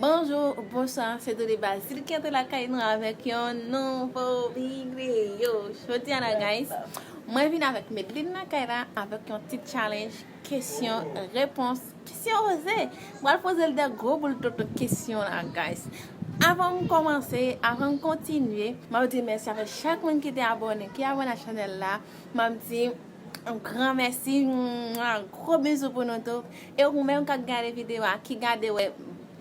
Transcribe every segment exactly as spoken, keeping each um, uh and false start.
Bonjou, bonswa, se Doudou Bazil ki antre lakay nou avèk yon nouvo videyo. Jodi a la, guys, mwen vin avèk Medline lakay la avèk yon ti challenge, kesyon, repons, kesyon poze. Mwen pral poze l de gwo boul toto kesyon la, guys. Avan m kòmanse, avan m kontinye, m ap di mèsi avèk chak moun ki te abòne, ki abòne a chanèl la. M ap di yon gran mèsi, mwa, gwo bizou pou nou tout. E ou menm k ap gade videyo a, ki gade wè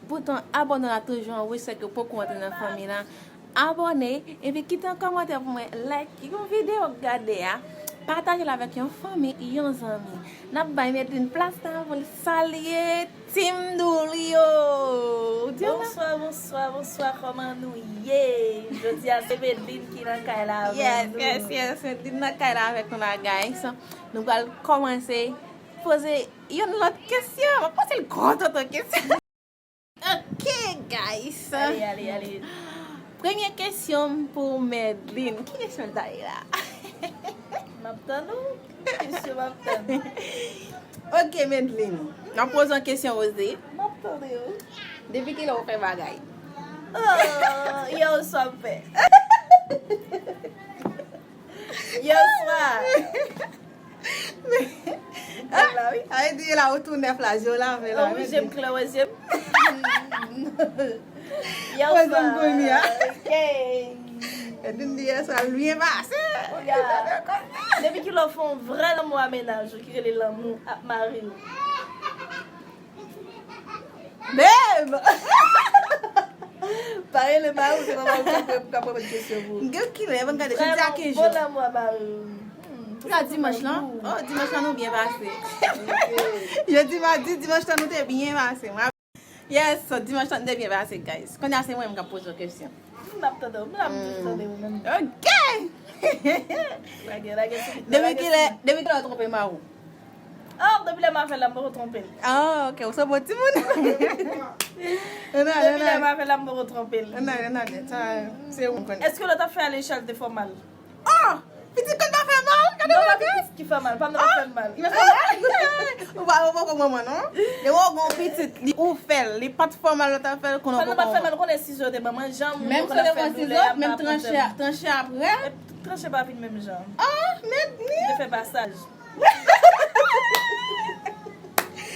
bouton abòne la toujou an wouj, se ke w poko antre nan fanmi la. Abòne, epi kite yon kòmantè pou mwen, like yon videyo w ap gade a, pataje l avèk yon fanmi, yon zanmi. N ap bay Medline plas la pou l salye Team Doulio. Di w la. Bonswa, bonswa, bonswa, kòman nou ye? Jodi a se Medline ki nan kay la avèk nou. Yes, yes, yes, Medline nan kay la avèk nou la, guys. Nou pral kòmanse poze yon lòt kesyon. Mwen poze l gwo toto kesyon. Ok, guys. Ale, ale, ale. Premye kesyon m pou Medline. Ki kesyon l ta ye la? M ap tann ou. Kesyon m ap tann. Ok, Medline. M ap poze yon kesyon poze. M ap tande ou. Depi kilè ou fè bagay? Oh, yè oswa m fè. Yè oswa. Nèf la, wi. Ay, di la, ou tou nèf la, je w lave la. Oh, wi, je m klè, wè, je m. Yè oswa. Wè, je m kounye a. Ok. Medline di yè oswa, l byen pase. Depi kilè w fè yon vrè lanmou a mennaj ou, ki rele lanmou ak mari w? Babe! Pa rele mari w, se manman w ki ap, ki ap reponn kesyon pou ou. Gen kilè, ban m gade, jodi a ki jou? Bon lanmou a mari w. Hmm, pou la dimanch lan? Oh, dimanch lan nou byen pase. Ok. Jodi, madi, dimanch lan nou te byen pase. Yes, dimanch lan nou te byen pase, guys. Kounye a se mwen menm k ap poze w kesyon. M ap tande w, m ap toujou tande w menm. Ok! Lage, lage sou bit la, lage sou bit. Depi kilè, depi kilè w twonpe mari w? Oh, depi lè m avè l la, m poko twonpe l. Ah, ok, ou se bon timoun. Depi lè m avè l la, m poko twonpe l. Nan, nan, nan, sa, se ou m konnen. Èske lè w t ap fè ale chal te fè w mal? Oh! Pitit konn pa fè mal, gade bagay. Non, pa pitit ki fè mal, pa m nan pa fè mal. Li pa fè mal? Ou pa, ou poko manman, non? Depi w gon pitit, li ou fè l, li pa t fè w mal, lè w t ap fè l, konnen ou poko manman. Sa nou pa t fè mal, ou konnen sizo te ban mwen, jan moun yo konn ap fè doulè a, m pa pran tèm. Menm si w te pran sizo, menm tranche a, tranche a prè? Tout tranche pa vin menm jan. Ah, men, men. Te fè pasaj.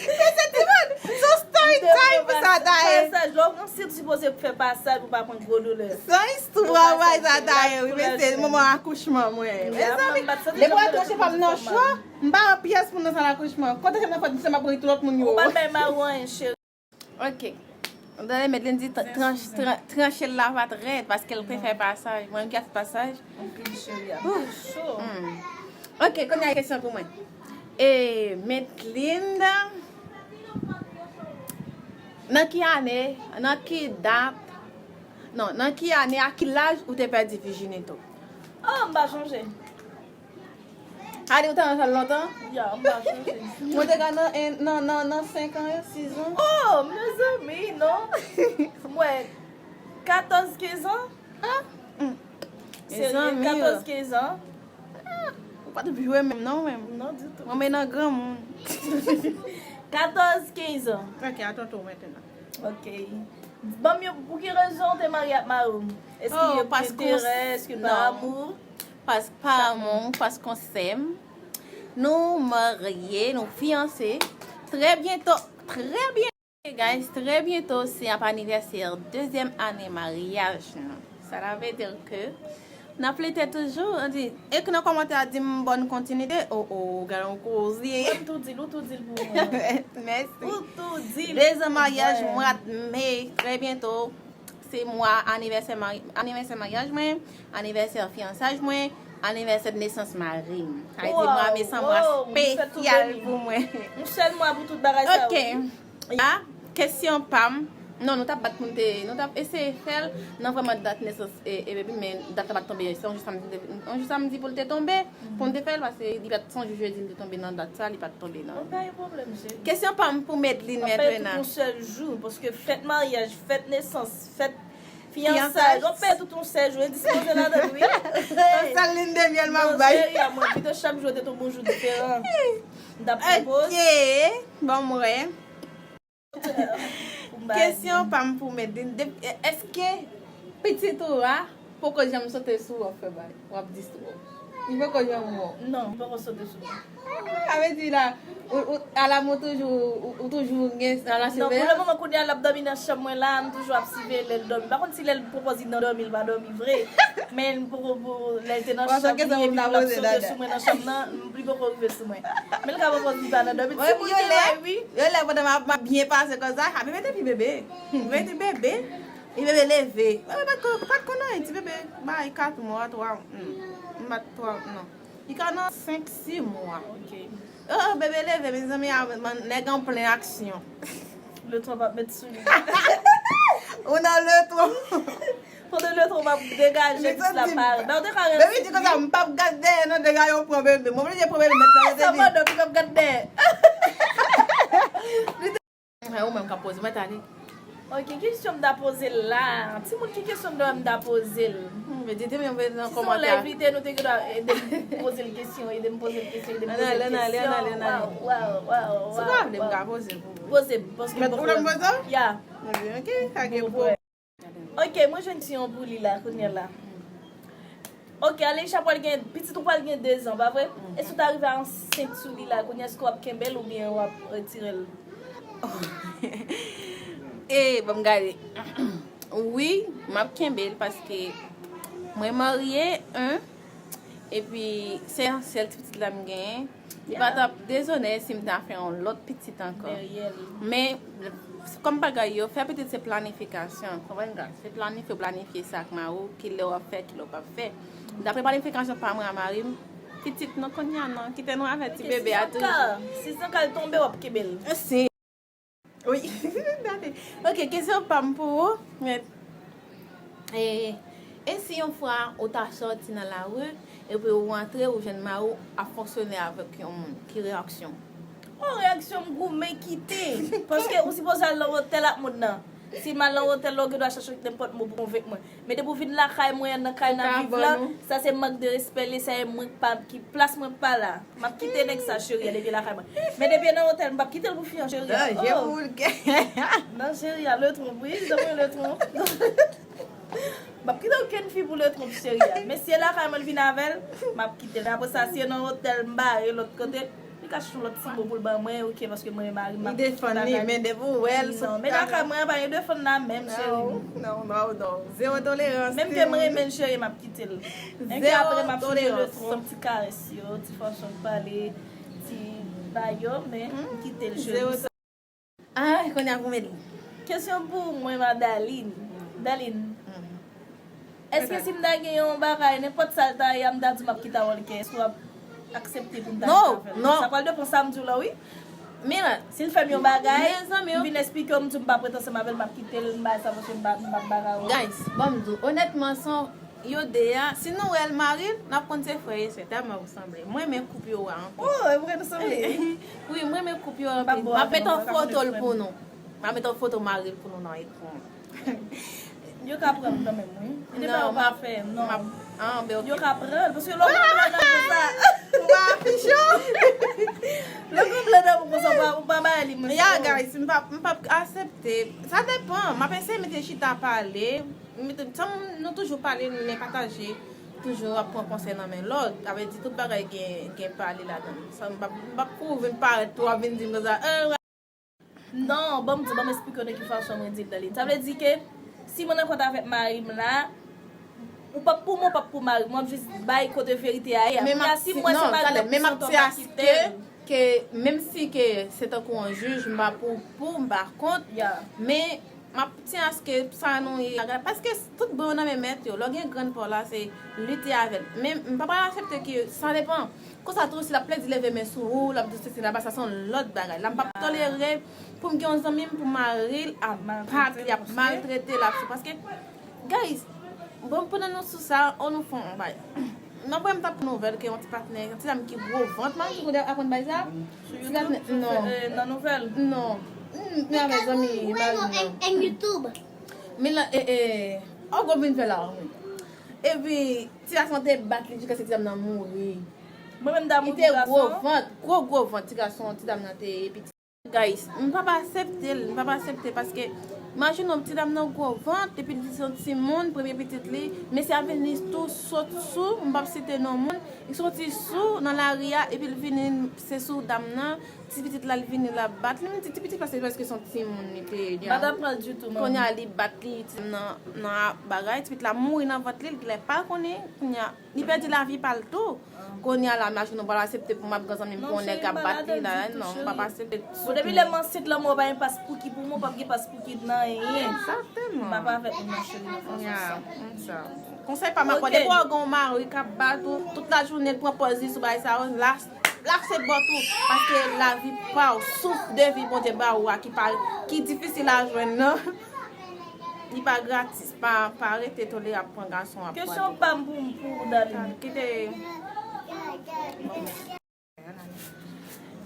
Men se ti moun, se yon story time pou sa ta ye. Pasaj, lè w pran sizo, sipoze fè pasaj pou pa pran gwo doulè. Se yon istwa, bay sa ta ye, wi, mesye, moman akouchman mwen. Mezanmi, depi w al tranche pa m nan cho, m pa yon pyès moun nan sal akouchman. Kote ke m nan fè, se m ap ri tout lòt moun yo. Ou pa bay mari w anyen, cheri. Ok. Dayè, Medline di tran-, tran-, tranche l la va t rèd paske l te fè pasaj. Mwen, m ki ap fè pasaj. Anpil cheri, anpil cho. Hmm. Ok, kounye a kesyon pou mwen. E, Medline, nan ki ane, nan ki dat, non, nan ki ane, a ki laj ou te pèdi vijinite w? Oh, m pa chonje. A di ou te nan sal lontan? Ya, m pa chonje. Mwen te ka nan, nan, nan, nan senk an, sis an. Oh, mezanmi, non. Mwen, katòz, kenz an. Ah, hmm. Serye, mezanmi, katòz, kenz an. Ah, ou pa t ap jwe menm, non, menm. Non, ditou. Mwen, men nan granmoun. Katòz, kenz an. Ok, atann tou mentnan. Ok. Ban m yon, pou ki rezon w te marye ak mari w? Èske yo te enterè, èske pa amou? Paske pa amou, paske on sèm. Nou marye, nou fiyanse. Trè byento, trè byento, guys, trè byento, se ap anivèsè dezyèm ane maryaj nou. Sa la vle di ke n ap lite toujou. An di, ek nan kòmantè a di m bòn kontinite. Oh, oh, gade yon koze. Mwen, m tou di l, ou tou di l pou mwen. Mèsi. Ou tou di l pou mwen. Dezan maryaj mwa me, trè byento. Se mwa anivèsè mari-, anivèsè maryaj mwen, anivèsè fiyansaj mwen, anivèsè nesans mari m. Sa vle di mwa me se yon mwa espesyal pou mwen. Yon sèl mwa pou tout bagay sa yo. Ok. Ya, kesyon pa m. Non, nou t ap bat pou n te, nou t ap eseye fè l nan vrèman dat nesans e, e baby, men dat la pa t tonbe. Se yon jou samdi, yon jou samdi pou l te tonbe, pou n te fè l, paske li pa t, se yon jou jedi, m te tonbe nan dat sa, li pa t tonbe nan. Bon, pa gen pwoblèm, cheri. Kesyon pa m pou Medline mentnan. Yon sèl jou, paske fèt maryaj, fèt nesans, fèt fiyansaj, yon pè tout yon sèl jou, e dispoze ladan l, wi. Yon sèl lin de myèl m ap bay. Non, cheri, a mwen, pito chak jou te tonbe yon jou diferan. M t ap pwopoze. Ok, ban m wè. Kesyon pa m pou Medline. De- Èske pitit ou a poko janm sote sou ou ap fè bagay? W ap distri w. Li poko janm wè w. Non, li poko sote sou mwen. Sa vle di la, ou, ou, alam ou toujou, ou, ou toujou gen nan la siveyans? Non, pou le moman, kounye a, l ap dòmi nan chanm mwen la, m toujou ap siveye lè l dòmi. M pa konn si lè l pwopoze nan dòmi, l pa dòmi vre. Men pou, pou lè l te nan chanm li, epi l ap sote sou mwen nan chanm nan, li poko rive sou mwen. Men l ka pwopoze li pa nan dòmi. Ti moun yo lè, yo lè pandan m ap, m ap byen pase konsa, epi mete pi bebe. Mete bebe. Li bebe leve. Mwen pa t konn, pa t konn anyen. Ti bebe bay kat mwa, twa, hmm, m pa t twa, non. Li ka nan senk, sis mwa. Ok. Oh, bebe leve, mezanmi, a, man, nèg an plen aksyon. Letwon p ap met sou li. Ou nan letwon. Pandan letwon p ap degaje pis la parèt. Men ou te ka reyisi. Bebe di konsa, m p ap gad dèyè non, degaje ou pran bebe. Mwen oblije pran bebe, met nan rete li. Sa pandan, li p ap gad dèyè. Ou menm k ap poze, mwen tande. Ok, ki kesyon m ta poze l la? Timoun, ki kesyon m ta poze l? Hmm, men di demen nan kòmantè. Si se yon lè envite, nou te gen dwa ede m poze l kesyon, ede m poze l kesyon, ede m poze l kesyon. Ann ale, ann ale, ann ale, ann ale. Waw, waw, waw, waw. Si w pa vle, m ka poze l pou ou. Poze m, paske m poko wè. Ou vle m poze w? Ya. Ok, pa gen pwoblèm. Ok, mwen jwenn kesyon pou li la, kounye a la. Ok, Aleisha pral gen, pitit ou pral gen dezan, pa vre? Mhm. E si w ta rive ansent sou li la, kounye a, èske w ap kenbe l oubyen w ap retire l? E, ban m gade. Wi, m ap kenbe l paske mwen marye, en, epi se yon sèl ti pitit la m genyen. Li pa t ap dezonè si m ta fè yon lòt pitit ankò. Men, kòm bagay yo, fè pitit se planifikasyon. Konprann, guys? Se planifye, w planifye sa ak mari w, ki lè w ap fè, ki lè w p ap fè. Dapre planifikasyon pa mwen a mari m, pitit non kounye a non, kite nou avè ti bebe a toujou. Si zanka l tonbe, w ap kenbe l. Wi. Gade. Ok, kesyon pa m pou ou, men, e, e si yon fwa ou ta sòti nan lari, epi ou rantre, ou jwenn mari w ap fonksyone avèk yon moun, ki reyaksyon? O, reyaksyon m goumen kite. Paske ou sipoze al nan otèl ak moun nan. Si m al nan otèl la, ou gen dwa chache nenpòt mo pou konvenk mwen. Men depi w vin lakay mwen, nan kay n ap viv la, sa se mank de respè li ye, sa e mwen k pa, ki plas mwen pa la. M ap kite nèg sa, cheri a, depi lakay mwen. Men depi nan otèl, m p ap kite l pou fi an, cheri a. Danje pou l gen. Non, cheri a, letwonp, wi, li t ap pran letwonp. M p ap kite okenn fi pou letwonp, cheri a. Men si e lakay mwen l vin avè l, m ap kite l. Men apre sa, si e nan otèl, m bare lòt kote, li ka chèche yon lòt ti mo pou l ban mwen, ok, paske mwen e mari m, m ap defann li, men depi w wè l sou... Non, men lakay mwen an pa gen defann la menm, cheri. Non, non, non, non. Zewo tolerans. Menm ke m renmen l, cheri, m ap kite l. Enke apre m ap chanje leson, ti karès yo, ti fason pale, ti bagay yo, men m kite l, cheri. Ay, kounye a pou Medline. Kesyon pou mwen, Madalin. Dalin. Èske si m ta gen yon bagay, nenpòt sa l ta ye a, m ta di w m ap kite a w, èske w ap aksepte pou m ta kite avè l? Non, non. Sa pral depann sa m di w la, wi. Mira, si l fè m yon bagay, m vin eksplike w, m di w m pa p ret ansanm avè l, m ap kite l, m bay sa paske m pa, m pa p bagay w. Guys, ban m di w, onètman, san yo de a, si nou wè l mari l, n ap konn se frè e sè, tèlman yo sanble. Mwen renmen koup yo a anpil. Oh, e vre nou sanble. Wi, mwen renmen koup yo anpil. M ap met yon foto l pou nou. M ap met yon foto mari l pou nou nan ekran. Yo ka pran l kanmenm, wi. Li pa yo pa fè, non. Yo ka pran l, paske lè w konn pran nan konsa. Ou pa afiche w. Lè w konn pran nan konsa, ou pa, ou pa bay li, mwen. Ya, guys, m p ap, m p ap aksepte. Sa depann. M ap eseye mete chita pale. Mete, tanm nou toujou pale, nou men pataje. Toujou ap pran konsèy nan men lòt. Sa vle di tout bagay gen, gen pale ladan l. Sa m p ap, m p ap pou vin parèt tou, ap vin di m konsa, eh, Non, ban m di, ban m eksplike w de ki fason mwen di l, Dalin. Sa vle di ke si mwen nan kont avèk mari m la, ou p ap pou mwen, ou p ap pou mari m, w ap jis bay kote verite a ye a. Kounye a, si mwen se mari m, m ap kite l. Ke, menm si ke se tankou yon jij, m pa pou, pou, m pa kont, men m ap tyen aske sa nou ye, paske tout bon yo nan men mèt yo. Lè w gen grenn pa w la, se lite avè l. Men m pa pral aksepte ke, sa depann. Konsa tou, si l ap pledi leve men sou ou, l ap di w sesi, l ap sa, se yon lòt bagay. La, m p ap tolere pou m gen yon zanmi m pou mari l ap bat li, ap maltrete l, ap sou, paske, guys, bon, pandan nou sou sa, an nou fè yon bagay. Nan vrè, m t ap pran nouvèl ke yon ti patnè, yon ti dam ki gwo vant, m ap di w aprann bay sa. Ti patnè, non. Nan nouvèl? Non. M, m avèk zanmi mari m nan. Men la, e, e, an gwo vin fè la, wi. Epi, ti gason te bat li jiskaske ti dam nan mouri. Mwen menm, dam mouri gason. Li te gwo vant, gwo, gwo vant, ti gason, ti dam nan te ye piti. Guys, m p ap aksepte l, m p ap aksepte paske imajine yon ti dam nan gwo vant, epi li se yon timoun, premye pitit li, mesye ap vini tou sot sou, m p ap site non moun, li soti sou nan lari a, epi l vini, se sou dam nan, ti pitit la, l vini, l ap bat li, menm ti, ti pitit la, se prèske se yon timoun li te ye. M pa t ap pran l ditou, manmi. Kounye a, li bat li, ti dam nan, nan bagay, ti pitit la mouri nan vant li, l genlè pa konnen, kounye a, li pèdi lavi pa l tou. Kounye a la, imajine w pral aksepte pou m ap gran zanmi m pou yon nèg k ap bat li la, non, m p ap aksepte. Bon, depi lè m ansent, lanmò pa gen pas pouki pou mwen, w p ap gen pas pouki nan anyen. Egzakteman. M p ap avèk moun nan, cheri, nan fason sa. Konsèy pa m ap ba w, depi w gen yon mari k ap bat ou, tout lajounen l pran pòz li sou bagay sa yo, la, lase bò tou, paske lavi pa w, souf de vi Bondye ba ou a ki pa, ki difisil a jwenn nan. Li pa gratis, pa, pa rete tolere ap pran gason ap pran. Kesyon pa m pou, pou ou, Darline. Kite.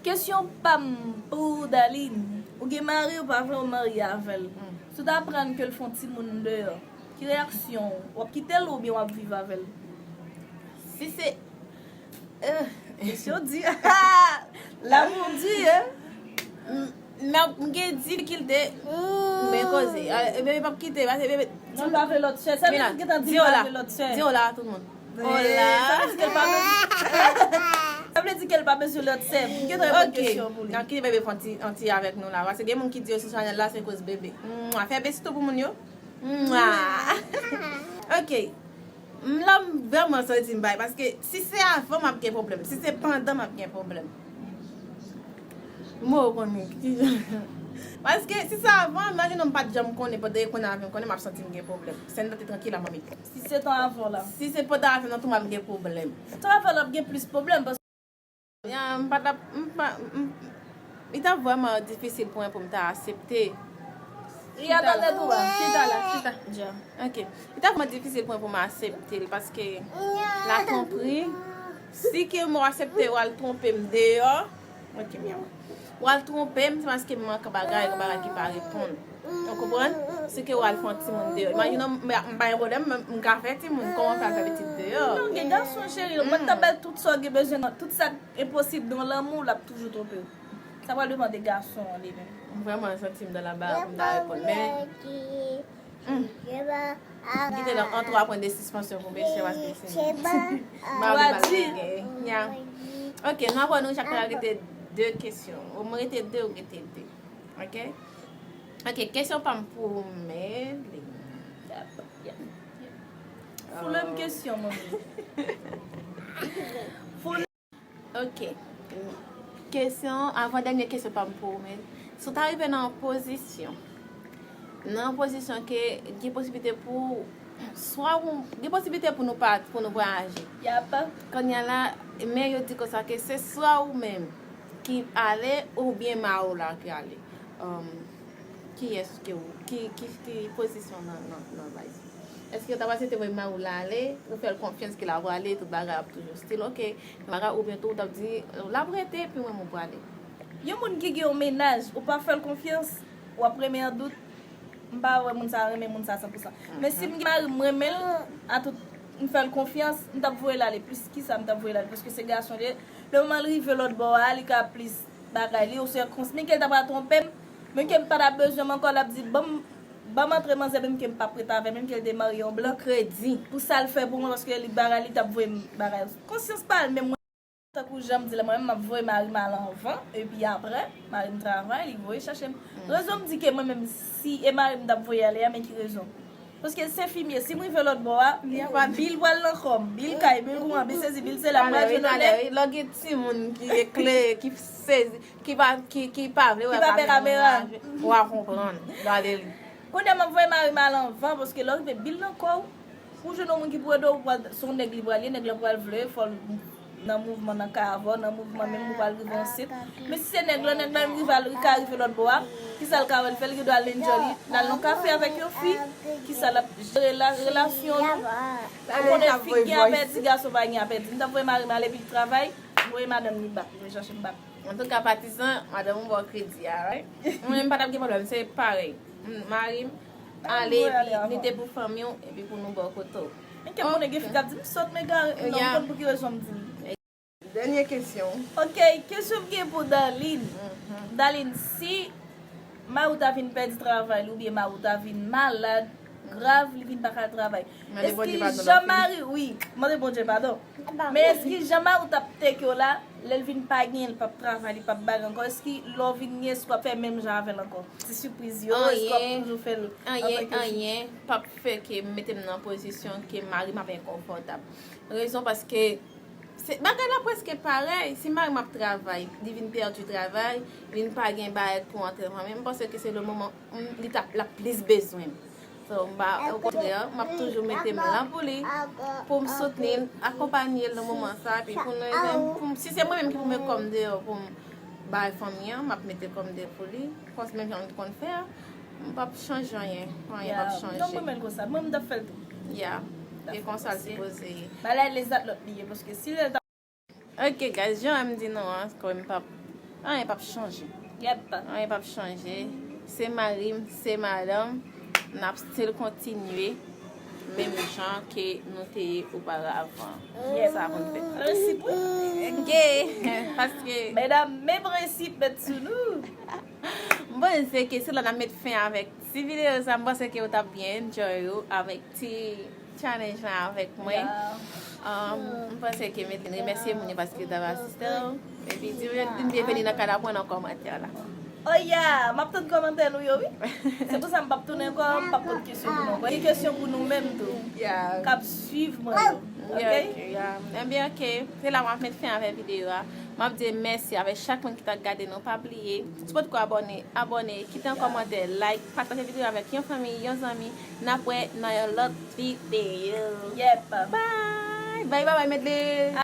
Kesyon pa m pou ou, Darline. Ou gen mari, ou pa vle w marye avè l. Si w ta aprann ke l fè yon timoun deyò, ki reyaksyon w? W ap kite l oubyen w ap viv avè l? Si se Eh, kesyon di. Lanmou di, eh. M, m ap, m gen difikilte. Men koze. Ah, e bebe p ap kite, paske bebe. Non, l pa vle lòt sè. Sa vle di gentan di l pa vle lòt sè. Di hola a tout moun. Hola. Sa vle di ke l pa bezwen. Sa vle di ke l pa bezwen lòt sè. M gentan reponn kesyon pou li. N ap kite bebe fè yon ti, yon ti avèk nou la. Paske gen moun ki di yo sou chanèl la, se koz bebe. Mwa. Fè besitou pou moun yo. Mwa. Ok. M la m vrèman santi m bay, paske si se avan m ap gen pwoblèm, si se pandan m ap gen pwoblèm. Mo konnen ki jan. Paske si se avan, imajine m pa t janm konnen, pandan e konnen avè m konnen, m ap santi m gen pwoblèm. Sèn nan te trankil a manmi. Si se tan avan la. Si se pandan avè m nan tou m ap gen pwoblèm. Tan avan la ap gen plis pwoblèm, paske Ya, m pa t ap, m pa, m, li t ap vrèman difisil pou mwen pou m ta aksepte. Li atande tou a. Chita la, chita. Ja. Ok. Li t ap vrèman difisil pou mwen pou m aksepte l, paske la twonpri, si ke mwen aksepte w al twonpe m deyò, ok, myaw. W al twonpe m, se paske m manke bagay, gen bagay ki pa reponn. Ou konprann? Si ke w al fè yon timoun deyò. Imajine m, m, m pa gen pwoblèm, m, m ka fè timoun. Kòman w fè al fè pitit deyò? Non, gen gason, cheri, ou mèt tanbèl tout sa w gen bezwen nan, tout sa k enposib nan lanmou, l ap toujou twonpe w. Sa pral depann de gason an li menm. M vrèman santi m dan laba, m ta reponn. Men, hmm. Kite nan an twa pwen de sispansyon pou mesye, paske se mari mal genyen. Ya. Ok, nou ap wè nou chak la rete de kesyon. Ou mwen rete de, ou rete de. Ok? Ok, kesyon pa m pou Medlin. Yep, yep, yep. Foule m kesyon, manmi. Foule. Ok. Kesyon, avan dènye kesyon pa m pou ou, men si w ta rive nan yon pozisyon, nan yon pozisyon ke gen posiblite pou, swa ou, gen posiblite pou nou pa, pou nou vwayaje. Yep. Kounye a la, men yo di konsa ke se swa ou menm ki ale oubyen mari w la ki ale. Um, kiyès ke ou, ki, ki, ki pozisyon nan, nan, nan vibe? Èske w t ap aksepte voye mari w la ale, ou fè l konfyans ke l ap prale, tout bagay ap toujou still ok, bagay, oubyen tou w t ap di, l ap rete, epi mwen, mwen prale? Yon moun ki gen yon mennaj, ou pa fè l konfyans, w ap renmen an dout, m pa wè moun sa renmen moun sa san pou san. Men si m gen mari m, m renmen l, a tout, m fè l konfyans, m t ap voye l ale. Plis ki sa, m t ap voye l ale, paske se gason li ye. Lemoman l rive lòt bò a, li ka plis bagay li, oswa kons-, men ke l ta pral twonpe m, men ke m pa t ap bezwen m ankò, l ap di, ban m, ban m antre manzè, menm ke m p ap ret avè l, menm ke l te marye yon blan. Kredi. Pou sa l fè pou mwen, paske li bagay, li t ap voye m bagay. Konsyans pa l, men mwen, tankou jan m di la, mwen menm, m ap voye mari m al anvan, epi apre, mari m travay, li voye chache m. Rezon m di ke mwen menm, si e mari m t ap voye ale a, men ki rezon? Paske se enfimye, si m rive lòt bò a, bil pral nan kò m, bil kay, bil kouran, bil sesi, bil sela, m pral jwenn onè. Lè w gen timoun ki eklere, ki sezi, ki pa, ki, ki pa vle wè kamera, w a konprann. Gade li. Kounye a, m ap voye mari m al anvan, paske lè w rive bil nan kò w, ou jwenn yon moun ki pou ede w, ou pral, se yon nèg li pral ye, nèg lan pral vle, fò l nan mouvman nan kay avè w, nan mouvman menm ou pral rive ansent. Men si se nèg lan, nèg lan li rive al, li ka rive lòt bò a, kisa l ka wè l fè? Li gen dwa al enjoy li, l al nan kafe avèk yon fi, kisa l ap jere la, relasyon nou? Ou konnen fi gen a pèdi, gason pa gen a pèdi. M t ap voye mari m ale epi l travay, voye madanm li bak, voye chache m bak. Antouka, patizan, madanm ou ba w kredi a, right? Mwen menm pa t ap gen pwoblèm, se parèy. M, mari m ale epi li te pou fanmi w, epi pou nou bò kote w. Men ke moun gen fi k ap di m sòt, m egare. Non, m konn pou ki rezon m di l. Dènye kesyon. Ok, kesyon m gen pou Darline. Darline, si mari w ta vin pèdi travay li oubyen mari w ta vin malad grav, li vin pa ka travay, Mande Bondye eski padon, jan mari, wi, mande Bondye padon. Men eski jan mari w t ap teke w la, lè l vin pa gen, l p ap travay, li p ap bagay ankò, eski lè w vin gen, eski w ap fè menm jan avè l ankò? Ti sipriz yo, eski w ap Anyen. Toujou fè l Anyen, antanke fi? Anyen p ap fè ke m mete m nan pozisyon ke mari m ap enkonfòtab. Rezon paske se bagay la prèske parèy. Si mari m ap travay, li vin pèdi travay, vin pa gen bagay pou antre nan fanmi, m panse ke se le moman m- li t ap l ap plis bezwen m. So, m pa, okontrè, m ap toujou mete m la pou li, pou m soutni l, akonpaye l nan moman sa, epi pou nou, pou m- si se mwen menm ki pou met kò m deyò pou m bay fanmi an, m ap mete kò m deyò pou li, konsa menm jan m konn fè a, m p ap chanje anyen, anyen p ap Non, mwen chanje. menm konsa, mwen m t ap fè l tou. Ya, e konsa l sipoze ye. Bagay lezat lòt li ye, paske si lè l t ap Ok, guys, jan m di nou an, kòm m p ap, anyen p ap chanje. Yep. Anyen p ap chanje. Se mari m, se madanm, n ap still kontinye menm jan ke nou te ye oparavan. Sa konn fèt. Prensip, wi. Ok, paske Medam, men prensip met sou nou. M panse ke se la n ap met fen avèk ti videyo sa. M panse ke w t ap byen enjoy ou avèk ti challenge la avèk mwen. Yeah. Um, m panse ke m te remèsye moun yo paske yo t ap asiste w. Epi di yo byenveni nan kay la, pran nan kòmantè la. Oh yeah, m ap tann kòmantè nou yo, wi. Se pou sa m p ap tounen ankò, m p ap poze kesyon pou nou ankò. Gen kesyon pou nou menm tou. Yeah. K ap swiv mwen yo. Yeah, Ok? yeah. Ebyen, ok. Se la m ap met fen avèk videyo a. M ap di mèsi avèk chak moun ki t ap gade nou. Pa bliye, si w potko abòne, abòne, kite yon kòmantè, like, pataje videyo avèk yon fanmi, yon zanmi. N ap wè nan yon lòt videyo. Yep. Bye! Bye, bye, bye, medley!